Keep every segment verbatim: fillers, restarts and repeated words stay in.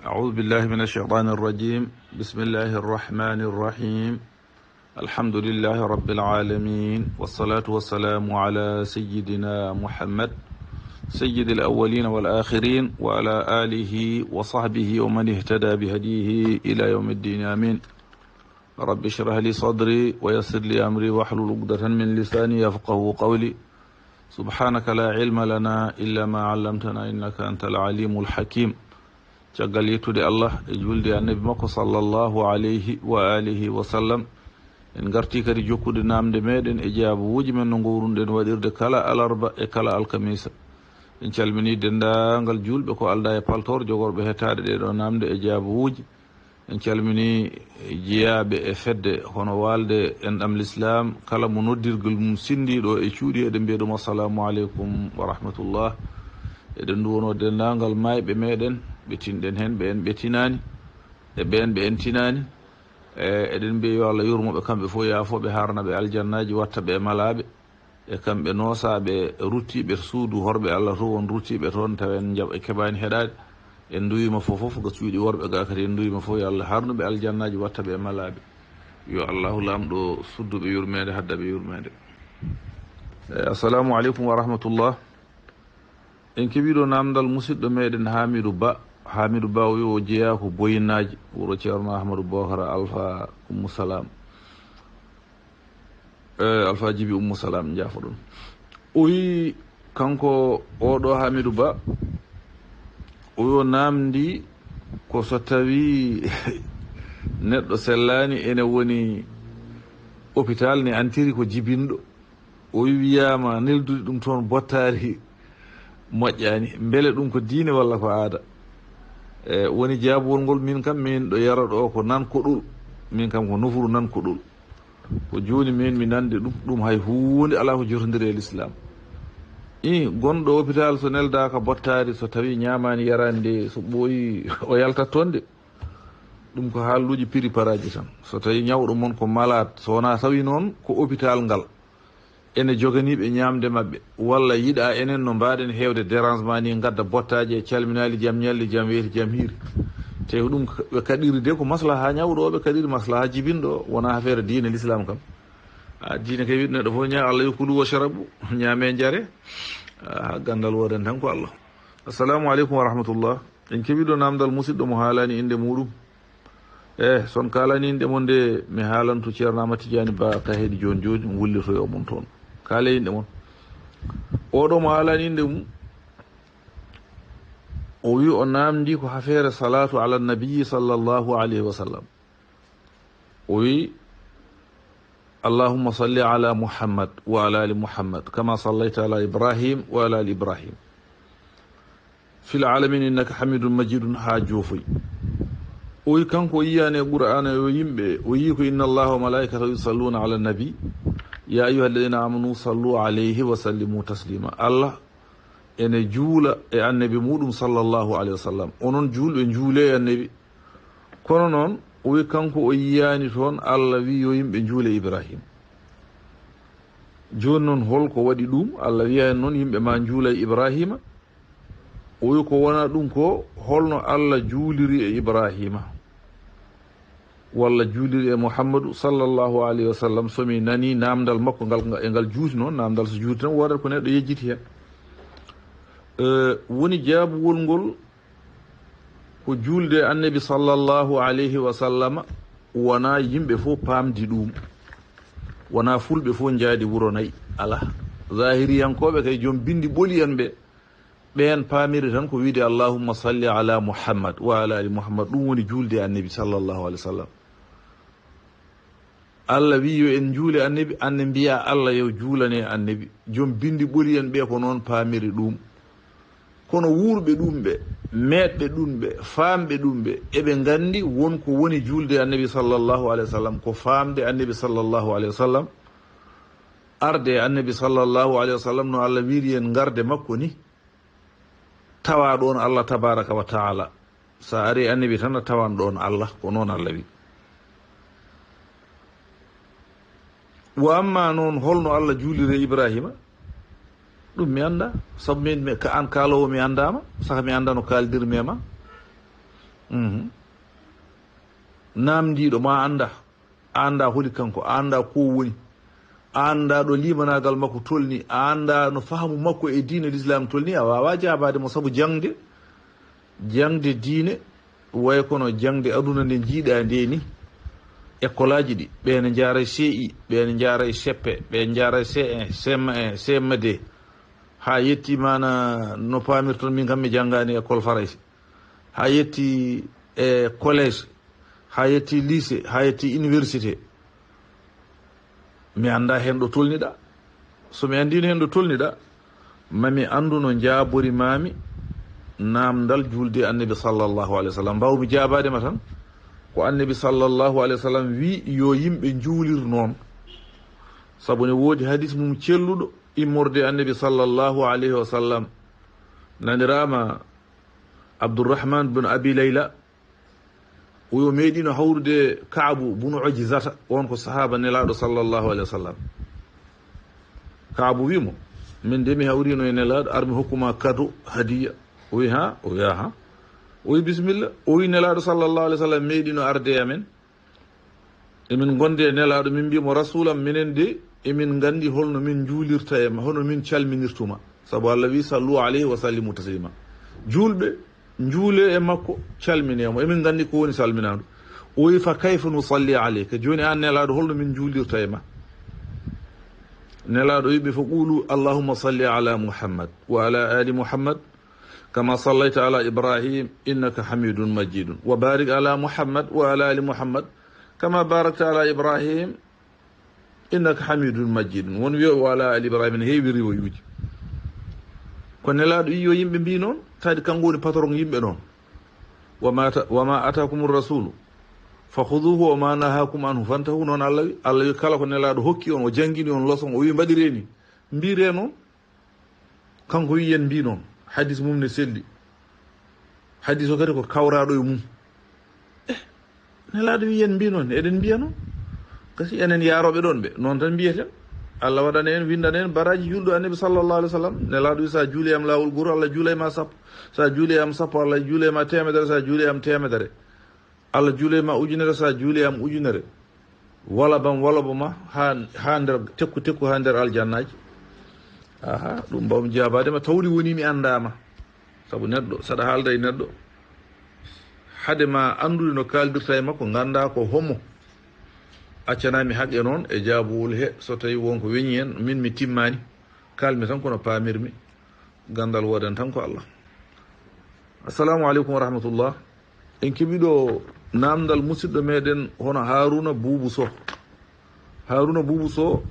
أعوذ بالله من الشيطان الرجيم. بسم الله الرحمن الرحيم. الحمد لله رب العالمين، والصلاة والسلام على سيدنا محمد سيد الأولين والآخرين، وعلى آله وصحبه ومن اهتدى بهديه إلى يوم الدين. آمين. رب اشرح لي صدري ويسر لي أمري واحلل عقدة من لساني يفقهوا قولي. سبحانك لا علم لنا إلا ما علمتنا إنك أنت العليم الحكيم. Caggal yettude Allah e julde e Annabi makko sallallahu alayhi wa alihi wa sallam, en ngarti kadi jokkude namde meɗen e jaabuwuuji men no ngowrunoɗen waɗirde kala alarba e kala alkamisa. En calmini denndaangal juulɓe ko aldaa e paltoor jogorɓe hettaade ɗee ɗoo namde e jaabuwuuji. En calmini jeyaaɓe e fedde hono waalde enɗam Lislaam, kala mo noddirgol mum sinndii ɗoo e cuuɗi, eɗen mbiya ɗum assalamu aleykum wa rahmatullah. Eɗen nduwonoo denndaangal maayɓe meɗen, ɓe tinɗen heen, ɓe en ɓe tinaani, e ɓeen ɓe en tinaani. E, eɗen mbiya yo Allah yurmo ɓe kamɓe fof, yaafo ɓe, haarna ɓe aljannaaji, watta ɓe e malaaɓe. E kamɓe noosaaɓe ruttiiɓe suudu horɓe Allah to won ruttiiɓe toon, tawa en njaɓ-, en keɓaani heɗaade. En nduwiima fof fof, ga cuuɗi worɓe ga kadi, en nduwiima fof, yo Allah haarnu ɓe aljannaaji, watta ɓe e malaaɓe. Yo Allahu Laamɗo suddu ɓe yurmeende, hadda ɓe yurmeende. E, assalamu aleykum wa rahmatullah. En keɓii ɗo naamndal musidɗo meɗen Hamidou Ba. Hamidou Ba o wi o jeyaa ko Boyinaaji, wuro Ceerno Ahmadou Bokara Alfa Ummu Salam. E, Alfa Jibi Ummu Salam, njaafoɗon. O wi kanko oɗo Hamidou Ba, o wi o naamndi ko so tawi neɗɗo sellaani ene woni hôpital ne antiri ko jibinɗo. O wi wiyaama neldude ɗum toon bottaari moƴƴaani. Mbele ɗum ko diine walla ko aada? E, woni jaabuwol ngol, min kam min ɗo yara ɗo ko nan koɗol. Min kam ko nofuru nan koɗol. Ko jooni min mi nande ɗum, ɗum hay huunde alaa ko jotondiri e Lislaam. I, gonɗo hôpital so neldaaka bottaari, so tawi ñaamaani yaraani de, so ɓooyi o yaltat toon de. Ɗum ko haaluuji piri paraaji tan. So tawi ñawɗo mon ko malade, so wonaa tawi noon ko hôpital ngal ene joganii ɓe ñaamde maɓɓe, walla yiɗa enen no mbaaɗen heewde dérangement ni, ngadda bottaaji e calminaali, jam ñalli, jam weeti, jam hiiri. Te ko ɗum ɓe kaɗiri de, ko maslaha ñawɗo o ɓe kaɗiri, maslaha jibinɗo o, wonaa affaire diine Lislaam kam. A, diine kay wiɗo neɗɗo fof ñaa, Allah yo kulu wa sharabu, ñaame njare. A, ganndal wooden tan ko Allah. Assalamu aleykum wa rahmatullah. En keɓii ɗo naamndal musidɗo mo haalaani innde muuɗum. E, so on kaalaani innde mon de, mi haalantu Ceerno Ahmad Tijaani Ba ka heɗi jooni jooni, mi wullitoyo mon toon. Kaalee innde mon. Oɗo mo haalaani innde mum, o wi o naamndii ko hafeere salaatu ala nabiyi sallallahu alayhi wa sallam. O wi, "Allahumma salli ala Muhammad wa ala ali Muhammad, kama sallaita ala Ibrahim wa ala ali Ibrahim. Fil alamin innaka hamidun majidun," haa joofoy. O wi kanko o yiyaani e Qur'aana yo yimɓe, o yii ko, "Inna Allaha wa malaikatahu yusalluna ala nabi, ya ayyuha alladhina amanu sallu alayhi wa sallimu taslima." Allah ene juula e annabi muɗum sallallahu alayhi wa sallam. Onon juulɓe, njuule e annabi. Kono noon, o wi kanko o yiyaani toon Allah wi yo yimɓe njuule Ibrahim. Jooni noon, holko waɗi ɗum? Allah wiyaani noon yimɓe ma njuula e Ibrahima. O wi ko wona ɗum ko, holno Allah juuliri e Ibrahima? Walla juuliri e Muhammadu sallallahu alayhi wa sallam? So mi nani naamndal makko ngal, e ngal juuti noon, naamndal so juuti tan woodat ko neɗɗo yejjiti heen. E, woni jaabuwol ngol ko juulde e annabi sallallahu alayhi wa sallama, wona yimɓe fof paamdi ɗum. Wona fulɓe fof njaadi wuro nayi. Alaa. Zahiriyankooɓe kay, joom binndi ɓoli en ɓe, ɓeen paamiri tan ko wiide, "Allahumma salli ala Muhammad wa ala ali Muhammad." Ɗum woni juulde e annabi sallallahu alayhi wa sallam. Allah wi yo en njuule annabi, anne mbiya Allah yo juulane annabi. Joom binndi ɓoli en ɓe ko noon paamiri ɗum. Kono wuurɓe ɗum ɓe, meeɗɓe ɗum ɓe, faamɓe ɗum ɓe, eɓe nganndi won ko woni juulde annabi sallallahu alayhi wa sallam, ko faamde annabi sallallahu alayhi wa sallam, arde e annabi sallallahu alayhi wa sallam no Allah wiiri en ngarde makko ni. Tawa ɗoon Allah tabaraka wa taala. Sa ari e annabi tan a tawan ɗoon Allah, ko noon Allah wi. Wa amma noon holno Allah juuliri e Ibrahima, ɗum mi annda, sabu min, mi, ka an kaalowo mi anndaama, saka mi annda no kaaldirmi e ma. Mhm. Naamndiiɗo ma annda, a annda holi kanko, a annda ko woni, a annda ɗo limanaagal makko tolni, a annda no fahamu makko e diine l'islam tolni, a waawaa jaabaade mo sabu jaŋde, jaŋde diine, way kono jaŋde aduna nde njiiɗaa nde ni, école aji ɗi, ɓe ne njaara C I, ɓe ne njaara C P, ɓe njaara C un, C M un, C M deux, haa yetti maana no paamirton min kam mi janngaani école Farayse, haa yetti e collège, haa yetti lycée, haa yetti université. Mi annda heen ɗo tolniɗaa. So mi anndino heen ɗo tolniɗaa, ma mi anndu no njaabori maami naamndal juulde Annabi sallallahu alayhi wa sallam. Mbaawmi jaabaade ma tan, ko Annabi sallallahu alayhi wa sallam wi yo yimɓe njuulir noon. Sabu ne woodi hadis mum celluɗo immorde Annabi sallallahu alayhi wa sallam. Naniraama Abdurrahman bin Abi Layla, o yo meeɗino hawrude Kaabu bunu Ujzata, on ko sahaaba Nelaaɗo sallallahu alayhi wa sallam. Kaabu wi mo, "Min de mi hawrino e Nelaaɗo, ar mi hokkuma kado, hadiya." O wi, "Ha?" O wi, "Aha." O wi, "Bismillah." O wi, "Nelaaɗo sallallahu alayhi wa sallam meeɗino arde e amen. Emin ngondi e Nelaaɗo, min mbi mo, 'Rasuulam, minen de, emin nganndi holno min njuulirta e ma, hono min calminirtuma.'" Sabu Allah wi, "Sallu alayhi wa sallimu taslima." Juulɓe njuule e makko, calmine mo. Emin nganndi ko woni salminaandu. O wi, "Fa kayfa nusalli alayka?" Jooni aan Nelaaɗo, holno min njuulirta e ma? Nelaaɗo wi ɓe, "Fa qulu, Allahumma salli ala Muhammad wa ala ali Muhammad, kama sallayta ala Ibrahim, innaka hamidun majidun. Wa barik ala Muhammad wa ala ali Muhammad, kama barakta ala Ibrahim, innaka hamidun majidun." Won wiyo, "Wa ala ali Ibrahim" ne heewi riwoyuuji. Ko Nelaaɗo wi yo yimɓe mbi noon, taadi kanko woni patron yimɓe noon. "Wa ma ta-, wa ma atakumur rasulu fa khuduhu wa ma nahakum anhu fantahu." Noon Allah wi, Allah wi, kala ko Nelaaɗo hokki on, o janngini on leçon, o wi mbaɗiree ni, mbiree noon. Kanko wi yen mbi noon, hadis mum ne selli. Hadis o kadi ko kawraaɗo e mum. Eh, Nelaaɗo wi yen mbi noon, eɗen mbiya noon. Kasi enen yaarooɓe ɗoon ɓe, noon tan mbiyeten. Allah waɗana en, winndana en baraaji juulɗo Annabi sallallahu alayhi wa sallam. Nelaaɗo wi, "So a juuli am laawol gooto, Allah juula e ma sappo. So a juuli am sappo, Allah juula e ma teemedere. So a juuli am teemedere, Allah juula e ma ujunere. So a juuli am ujunere, walabam walaba ma haa, haa nder tekku tekku, haa nder aljannaaji." Aha, ɗum mbawmi jaabaade ma, tawde woni mi anndaama. Sabu neɗɗo, saɗa haalda e neɗɗo, hade ma anndude no kaaldirta e makko, ngannda ko homo. Accanami haqqe noon e jaabowol he, so tawi won ko weñi hen, min mi timmaani. Kaalmi tan kono paamirmi. Ganndal woodan tan ko Allah. Assalamu aleykum wa rahmatullah. En keɓi ɗo naamndal musidɗo meɗen hono Haruna Buubu Soh. Haruna Buubu Soh,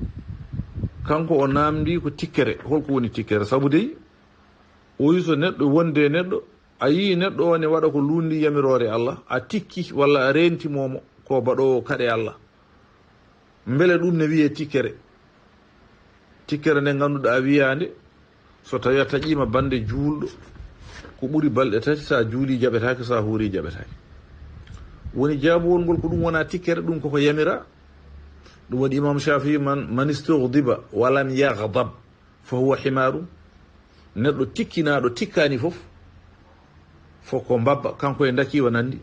kanko o naamndi ko tikkere. Holko woni tikkere? Sabu dey, o wi so neɗɗo wonde e neɗɗo, a yii neɗɗo o ne waɗa ko luundi yamiroore Allah, a tikki walla a reenti momo ko baɗoowo kaɗe Allah. Mbele ɗum ne wiyee tikkere? Tikkere nde ngannduɗaa wiyaande, so tawi a taƴiima bannde juulɗo, ko ɓuri balɗe tati, so a juulii jaɓetaake, so a huurii jaɓetaake. Woni jaabuwol ngol ko ɗum wona tikkere, ɗum koko yamira. Ɗum waɗi Imam Shafii, "Man, man istughdiba wa lam yaghdab fa huwa himaru." Neɗɗo tikkinaaɗo tikkaani fof, fof ko mbabba, kanko e ndakiiwa nanndi.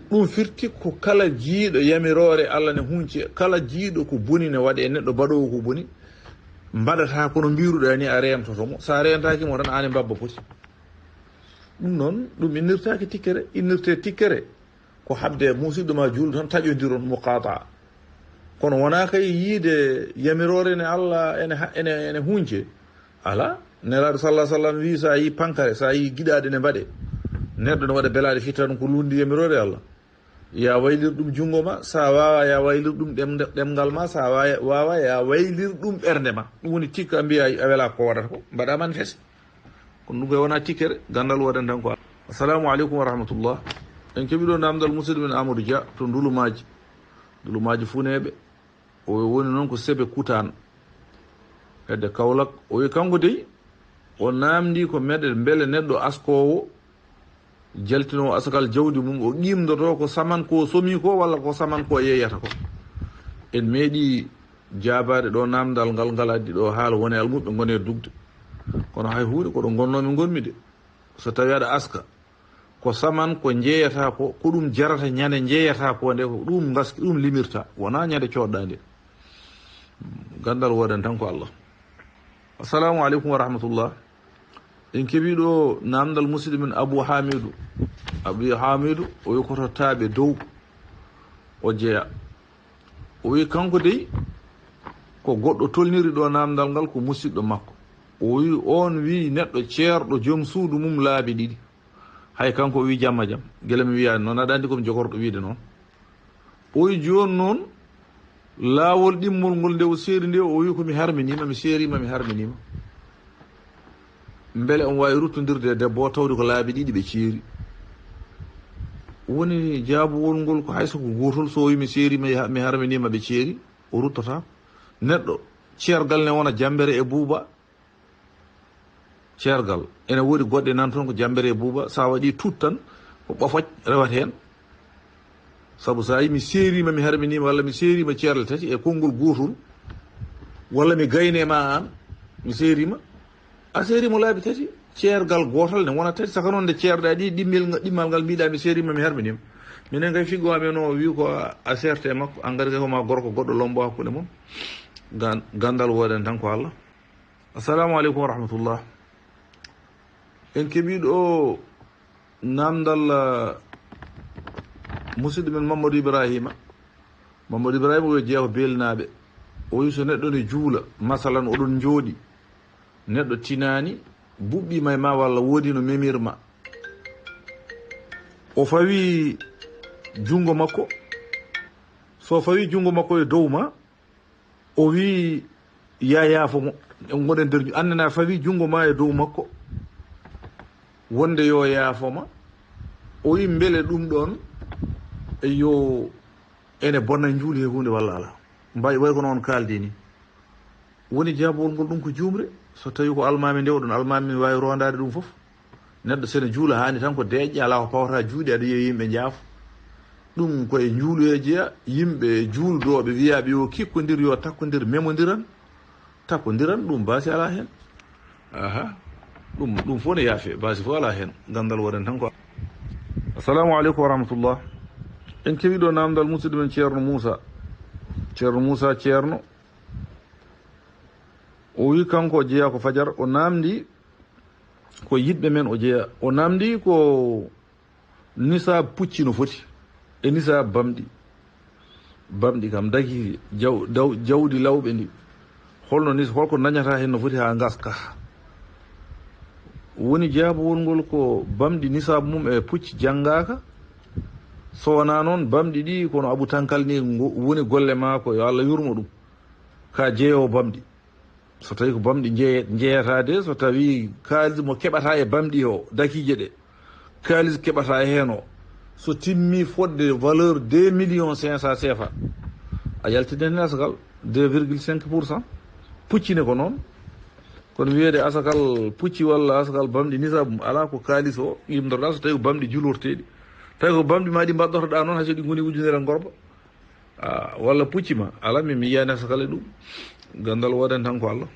Ɗum firti ko kala jiiɗo yamiroore Allah ne hunci, kala jiiɗo ko boni ne waɗe e neɗɗo baɗoowo ko boni, mbaɗata kono mbiruɗaa ni a reemtoto mo. So a reentaaki mo tan, aan e mbabba poti. Ɗum noon, ɗum innirtaake tikkere, innirte tikkere ko haɓde musidɗo ma juulɗo tan taƴondiron muqataa. Kono wonaa kay yiide yamiroore ne Allah ene ha-, ene, ene hunce. Alaa, Nelaaɗo sallallahu alaihi wasallam wi, so a yii pankare, so a yii giɗaaɗe ne mbaɗe, neɗɗo ne waɗa belaaɗe fitta ɗum ko luundi yamiroore Allah. Ya waylir ɗum junngo ma, so a waawaa, ya waylir ɗum ɗemde-, ɗemngal ma, so a waa-, waawaa, ya waylir ɗum ɓernde ma. Ɗum woni tikka mbiya a welaa ko waɗata ko, mbaɗa manifeste. Kono ɗum koye wona tikkere, ganndal waɗan tan ko. Assalamu aleykum wa rahmatullah. En keɓi ɗo namdal musidɗo men Amadou Dia to Ndulumaaji. Ndulumaaji Funeeɓe. O woni noon ko Sebe Kutaan. Hedde Kaolack. O wi kanko dey, o naamndi ko meɗe mbele neɗɗo askoowo, jaltinoowo asakal jawdi mum, o qiimdoto ko saman ko somi ko walla ko saman ko yeeyata ko. En meeɗi jaabaade ɗo naamndal ngal, ngal addi ɗo haala woni almuɓɓe ngoni e dugde. Kono hay huunde ko ɗo ngonnoomi ngonmi de. So tawi aɗa aska, Ko saman ko njeeyata ko, ko ɗum jarata ñande njeeyata ko nde, ko ɗum ngaski, ɗum limirta, wonaa ñande coodɗaa nde. Ganndal woodan tan ko Allah. Assalamu aleykum wa rahmatullah. En keɓii ɗo naamndal musidɗo men Abu Hamidu. Abu Hamidu, o wi ko to Taaɓe Dow o jeya. O wi kanko dey, ko goɗɗo tolniri ɗo naamndal ngal, ko musidɗo makko. O wi, oon wi neɗɗo ceerɗo joom suudu mum laabi ɗiɗi. Hay kanko o wi jamma jam. Gila mi wiyaani noon, aɗa anndi ko mi jogorɗo wiide noon. O wi jooni noon, laawol ɗimmol ngol nde o seeri nde, o wi ko mi harminiima, mi seeriima, mi harminiima. Mbele omo waawi ruttondirde e debbo o tawde ko laabi ɗiɗi ɓe ceeri? Woni jaabuwol ngol ko hay so ko gootol, so o wi mi seeriima, mi harminiima ɓe ceeri, o ruttotaako. Neɗɗo, ceergal ne wona jambere e buuba. Ceergal, ene woodi goɗɗe nan toon ko jambere e buuba, so a waɗi tut tan, ko ɓafoƴ rewata heen. Sabu so a yi mi seeriima, mi harminiima, walla mi seeriima ceerle tati e konngol gootol, walla mi gayne ma aan, mi seeriima, a seeriima laabi tati, ceergal gootal ne wona tati, saka noon nde ceerɗa ɗi, ɗimmel nga-, ɗimmal ngal mbiɗa mi seeriima, mi harminiima. Minen kay figgo amen o wi ko a, a seerte e makko, engrais kay ko ma gorko goɗɗo lombo hakkunde mon. Gan-, ganndal wooden tan ko Allah. Assalamu aleykum wa rahmatullah. En keɓii ɗo naamndal, ah, musidɗo men Mamadou Ibrahima. Mamadou Ibrahima o jeyaa ko Beelnaaɓe. O wi so neɗɗo ne juula, masalan, oɗon njooɗi, neɗɗo tinaani, buɓɓiima e ma walla woodi no memirma. O fawi junngo makko. So fawi junngo makko e dow ma, o wi, "Ya yaafo mo." En ngoɗen nder ju-, annana fawi junngo ma e dow makko, wonde yo yaafo ma. O wi, "Mbele ɗum ɗoon, e yo ene bonna njuuli he huunde walla alaa?" Mbay, way kono on kaaldi ni. Woni jaabowol ngol ɗum ko juumre. So tawi ko almaami nde, oɗon almaami waawi rondaade ɗum fof. Neɗɗo sene juula haani tan ko deeƴƴe, alaa ko pawata juuɗe, aɗa yiya yimɓe njaafo. Ɗum ko e njuulu e jeya, yimɓe juulɗooɓe wiyaaɓe yo kikkondir, yo takkondir, memondiran, takkondiran, ɗum baasi alaa heen. Aha, ɗum, ɗum fof ne yaafe, baasi fof alaa heen. Ganndal waɗen tan ko. Assalamu aleykum wa rahmatullah. En kewi ɗo naamndal musidɗo men Ceerno Muusa. Ceerno Muusa Ceerno. O wi kanko o jeyaa ko fajar, o naamndi ko yiɗɓe men o jeyaa. O naamndi ko nisaab pucci no foti e nisaab bamɗi. Bamɗi kam daki jaw-, daw-, jawdi lawɓe ndi. Holno nis-, holko dañata heen no foti haa ngaska? Woni jaabowol ngol ko bamɗi nisaab mum e pucci janngaaka. So wonaa noon, bamɗi ɗi kono Abu Tankal ni ngo-, woni golle maako, yo Allah yurmo ɗum. Ka jeeyowo bamɗi. So tawi ko bamɗi njeye-, njeyata de, so tawi kaalis mo keɓata e bamɗi o, dakiije ɗe, kaalis keɓata e heen o, so timmi fodde valeur deux millions cinq cents C F A, a yaltinan heen asakal deux virgule cinq pour cent. Pucci ne ko noon. Kono wiyeede asakal pucci walla asakal bamɗi, nisabu mum alaa, ko kaalis o yimdorɗa, so tawi ko bamɗi julorteeɗi. Tawi ko bamɗi ma ɗi mbaɗɗotoɗa noon, hay so ɗi ngoni ujunere ngorba. Ah, walla pucci ma. Alaa, min mi yiyaani asakal e ɗum. Ganndal woodan tan ko Allah.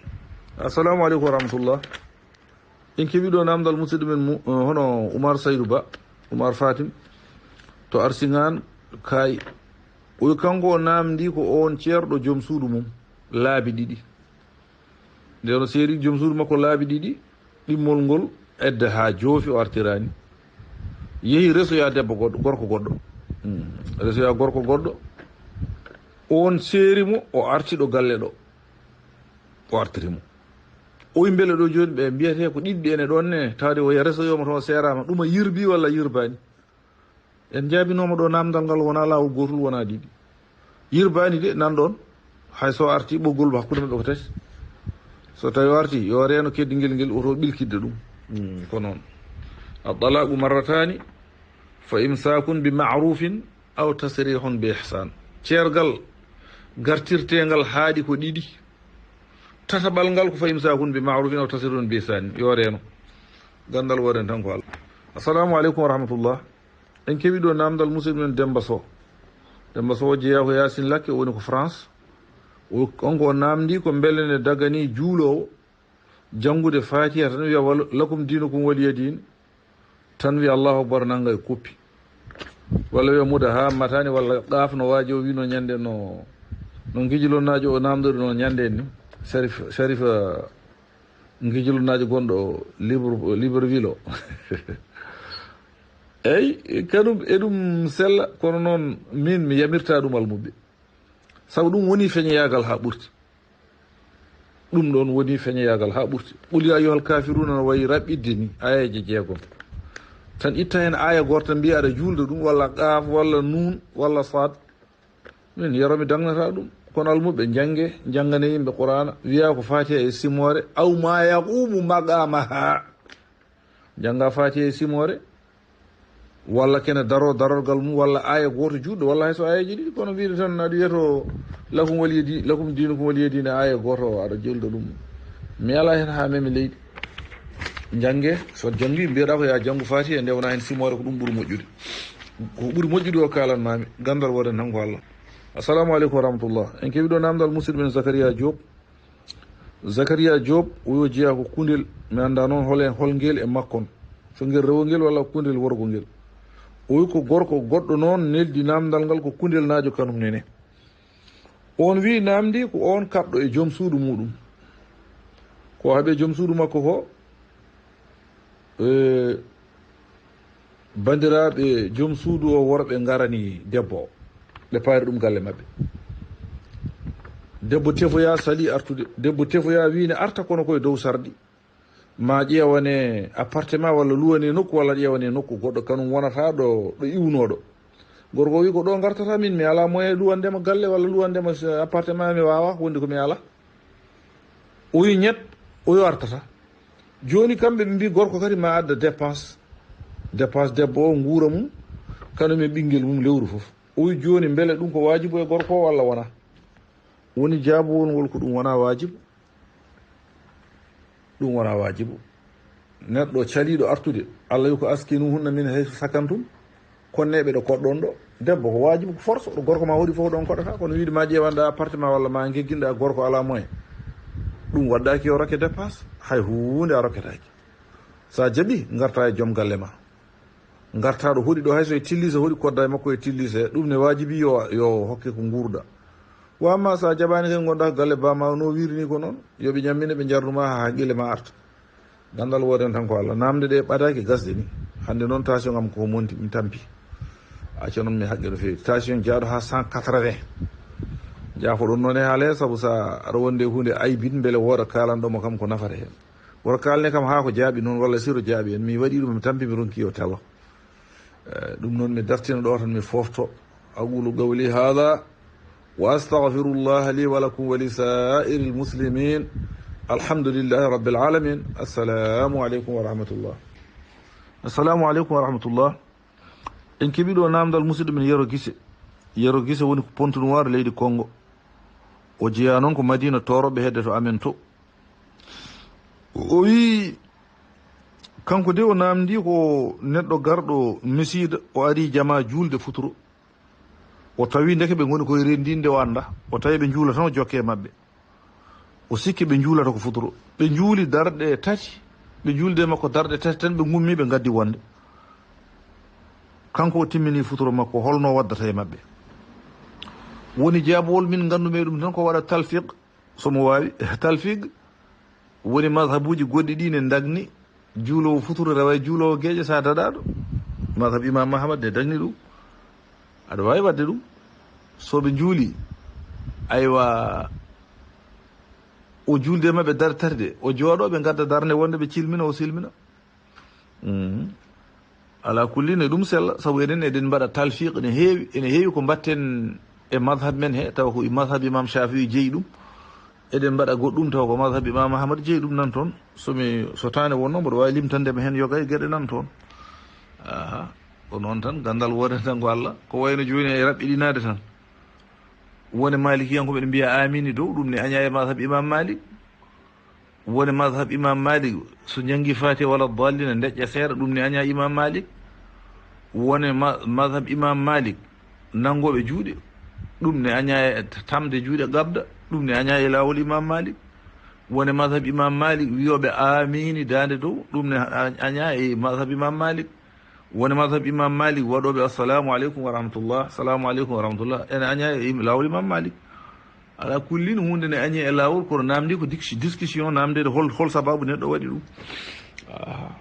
Assalamu aleykum wa rahmatullah. En keɓi ɗo naamndal musidɗo men mu-, eh, hono Oumar Saydou Ba, Oumar Fatim, to Arsingan, Kaay. O wi kanko o naamndi ko oon ceerɗo joom suudu mum, laabi ɗiɗi. Nden o seeri joom suudu makko laabi ɗiɗi, ɗimmol ngol edda haa joofi o artiraani. Yehi resoya debbo goɗɗo, gorko goɗɗo. Hmm. Resoya gorko goɗɗo. Oon seeri mo, o arti ɗo galle ɗo. O artiri mo. O wi mbele ɗo jooni ɓe mbiyetee ko ɗiɗi ene ɗoon ne, tawde o resoyoma to o seeraama. Ɗum a yirbi walla yirbaani? En njaabinooma ɗo naamndal ngal wonaa laawol gootol, wonaa ɗiɗi. Yirbaani de, nan ɗoon, hay so arti ɓoggol hakkunde maɓɓe ko tati. So tawi o arti, yo reeno keddingel ngel, woto ɓilkidde ɗum. Hmm, ko noon. At-talaqu marratani, fa imsakun bi ma'rufin aw tasrihun bi ihsan. Ceergal gartirteengal haaɗi ko ɗiɗi. Tataɓal ngal ko fa imsakun bi ma'rufin aw tasrihun bi ihsan. Yo reeno. Ganndal wooden tan ko Allah. Assalamu aleykum wa rahmatullah. En keɓi ɗo naamndal musidɗo men Demba Sow. Demba Sow o jeyaa ko Yaasin Lakke, o woni ko France. O, kanko o naamndi ko mbele ne daganii juuloowo janngude Faatiha tan wiya wal-, "Lakum diinukum waliya diin." Tan wi Allahu Akbar, nanga e koppi. Walla wiya muda ha matani, walla qaaf no waaji o wino ñande no, no ngijilonnaajo o namdori no ñande ni. Sharif, Sharif, eh, ngijilonnaajo gonɗo Libre, Libreville o. Eyyi, kanum eɗum sella, kono noon min mi yamirta ɗum almuɓɓe. Sabu ɗum woni feñoyaagal haa ɓurti. Ɗum ɗoon woni feñoyaagal haa ɓurti. Qul ya ayyuhal kafiruna no wayi raɓɓiɗde ni, aayeeje jeegom. Tan itta heen aaya goota, mbiya aɗa juulda ɗum, walla qaaf, walla nuun, walla saad. Min yero mi dagnata ɗum. Kono almuɓɓe, njannge, njanngane yimɓe Qur'aana, wiya ko Fatiha e simoore, aw ma yaqumu maqamaha. Jannga Fatiha e simoore, walla kene daro darorgal mum, walla aaya gooto juutɗo, walla hay so aayeeji ɗiɗi, kono mbiɗo tan aɗa wiya to lakum waliya di-, lakum dinukum waliya dine, aaya gooto o aɗa juulda ɗum. Mi alaa heen haa memi leydi. Jannge, so janngi, mbiyeɗaa ko ya janngu Fatiha, nde wonaa heen simoore, ko ɗum ɓuri moƴƴude. Ko ɓuri moƴƴude o kaalanmaami, ganndal woodani tan ko Allah. Assalamu aleykum wa rahmatullah. En keɓi ɗo naamndal musidɗo men Zakaria Diop. Zakaria Diop, o yo jeyaa ko kundel, mi anndaa noon hol, hol ngel e makkon. So ngel rewo ngel walla kundel worgo ngel. O wi ko gorko goɗɗo noon neldi naamndal ngal ko kundel naajo kanum nene. On wi naamndi ko on kaɓɗo e joom suudu muɗum. Ko haɓe joom suudu makko ko, eh, Banndiraaɓe joom suudu o worɓe ngarani debbo o, ɓe paari ɗum galle maɓɓe. Debbo tefoya sali artude. Debbo tefoya wi ne arta kono koye dow sarɗi. Ma ƴeewane appartement walla luwane nokku walla ƴeewane nokku goɗɗo kanum wonata ɗo, ɗo iwnoɗo. Gorko o wi ko ɗo ngartata min, mi ala moyen luwandema galle walla luwandema appartement, mi wawa, wondi ko mi ala. O wi ñet, o yo artata. Jooni kamɓe ɓe mbi gorko kadi ma adda dépense. Dépense debbo o nguura mum, kanum e ɓinngel mum lewru fof. O wi jooni mbele ɗum ko waajibu e gorko o walla wona? Woni jaabowol ngol ko ɗum wona waajibu. Ɗum wona waajibu. Neɗɗo caliiɗo artude, Allah wi ko askinuhunna min haysu sakantum. Konneeɓe ɗo koɗɗon ɗo, debbo ko waajibu, ko force, ɗo gorko ma hoɗi fof ɗon koɗata, kono wiide ma ƴeewanɗa appartement walla ma gegginɗa gorko ala moyen. Ɗum waɗɗaki yo rokke dépense, hay huunde a rokketaki. Sa jaɓi, ngarta e joom galle ma. Ngarta ɗo hoɗi ɗo, hay so e tillise hoɗi, kodda e makko e tillise, ɗum ne waajibi yo, yo hokke ko nguurda. Wa amma sa jaɓani kadi ngonɗa ko galle bama no wirini ko noon, yo ɓe ñammine ɓe jarnuma ha haqqille ma arta. Gandal woden tan ko Allah. Namde ɗe ɓadaki gasde ni. Hande noon tension am ko monti, mi tampi. Acca noon mi haqqe no feewi. Tension jaaɗo ha cent quatre-vingts. Jaafoɗon noon e haale, sabu sa aɗa wonde hunde aybin, beele wooda kalanɗo mo kam ko nafata hen. Wota kalne kam ha ko jaaɓi noon walla siro jaaɓi en. Mi waɗi ɗum, mi tampi, mi ronki yo tawa. Eh, ɗum noon mi dartina ɗo tan mi fofto. Aqulu qawli hadha wa astaghfirullaha li wa lakum wa li sa'iril muslimin. Alhamdulillahi rabbil alamin. Assalamu aleykum wa rahmatullah. Assalamu aleykum wa rahmatullah. En keɓi ɗo namdal musidɗo men Yero Gise. Yero Gise woni ko Pointe Noire, leydi Congo. O jeeya noon ko Madina Toroɓe hedde to amen to. O wi, kanko de o namdi ko neɗɗo garɗo Misiida, o ari jama juulde futuro. O tawi ndeke ɓe ngoni koye renndinde, o annda. O tawi ɓe njuula tan, o jokke e maɓɓe. O sikki ɓe njuulata ko futuro. Ɓe njuuli darɗe tati, ɓe njuulde makko darɗe tati tan, ɓe ngummi, ɓe ngaddi wonde. Kanko o timmini futuro makko, holno waddata e maɓɓe? Woni jaabowol min nganndu-mi e ɗum tan ko waɗa talfiq, so mo waawi. Talfiq woni mazhabuuji goɗɗi ɗi ne ndagni juuloowo futuro rewa e juuloowo geeƴe sa daɗaɗo. Mazhab Imam Ahmad ne dagni ɗum. Aɗa waawi waɗde ɗum. So ɓe njuuli, aywa, o juulde e maɓɓe darterde, o jooɗo, ɓe ngadda darnde wonde ɓe cilmina, o silmina. Mhm. Ala kulli ne ɗum sella, sabu enen eɗen mbaɗa talfiq, ene heewi, ene heewi ko mbatten e mazhab men he, tawa ko mazhab Imam Shafi'i jeyi ɗum. Eɗen mbaɗa goɗɗum, tawa ko mazhab Imam Ahmad jeyi ɗum nan toon. So mi, so taane wonno, mboɗo waawi limtande ma heen yoga e geɗe nan toon. Aha, ko noon tan, gandal woodani tan ko Allah. Ko wayno jooni e raɓɓiɗinaade tan. Wone Malikiyankoɓe ɓe mbiya amini dow, ɗum ne aña e mazhab Imam Malik. Woni mazhab Imam Malik, so janngi Fatiha wala dallina, deƴƴa seeɗa, ɗum ne aña Imam Malik. Woni ma-, mazhab Imam Malik, nanngoɓe juuɗe, ɗum ne aña e tamde juuɗe gabda, ɗum ne aña e laawol Imam Malik. Woni mazhab Imam Malik, wiyoɓe amiini daande dow, ɗum ne a-, aña e mazhab Imam Malik. Woni madhab Imam Malik waɗooɓe assalamu aleykum wa rahmatullah, assalamu aleykum wa rahmatullah, ene aña e im-, laawol Imam Malik. Ala kullin, huunde ne añi e laawol, kono naamndi ko dis-, discussion, naamndeede hol, hol sababu neɗɗo waɗi ɗum. Aha.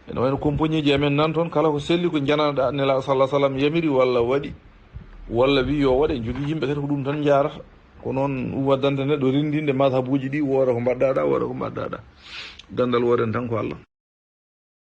Ene wayno compagnieji amen nan toon, kala ko selli ko njananoɗa Nelaaɗo sallallahu alaihi wasallam yamiri walla waɗi, walla wi yo waɗe, jogii yimɓe kadi ko ɗum tan njaarata. Ko noon ɗum waddanta neɗɗo renndinde madhabuuji ɗi, wooda ko mbaɗɗa ɗa, wooda ko mbaɗɗa ɗa. Ganndal wooden tan ko Allah.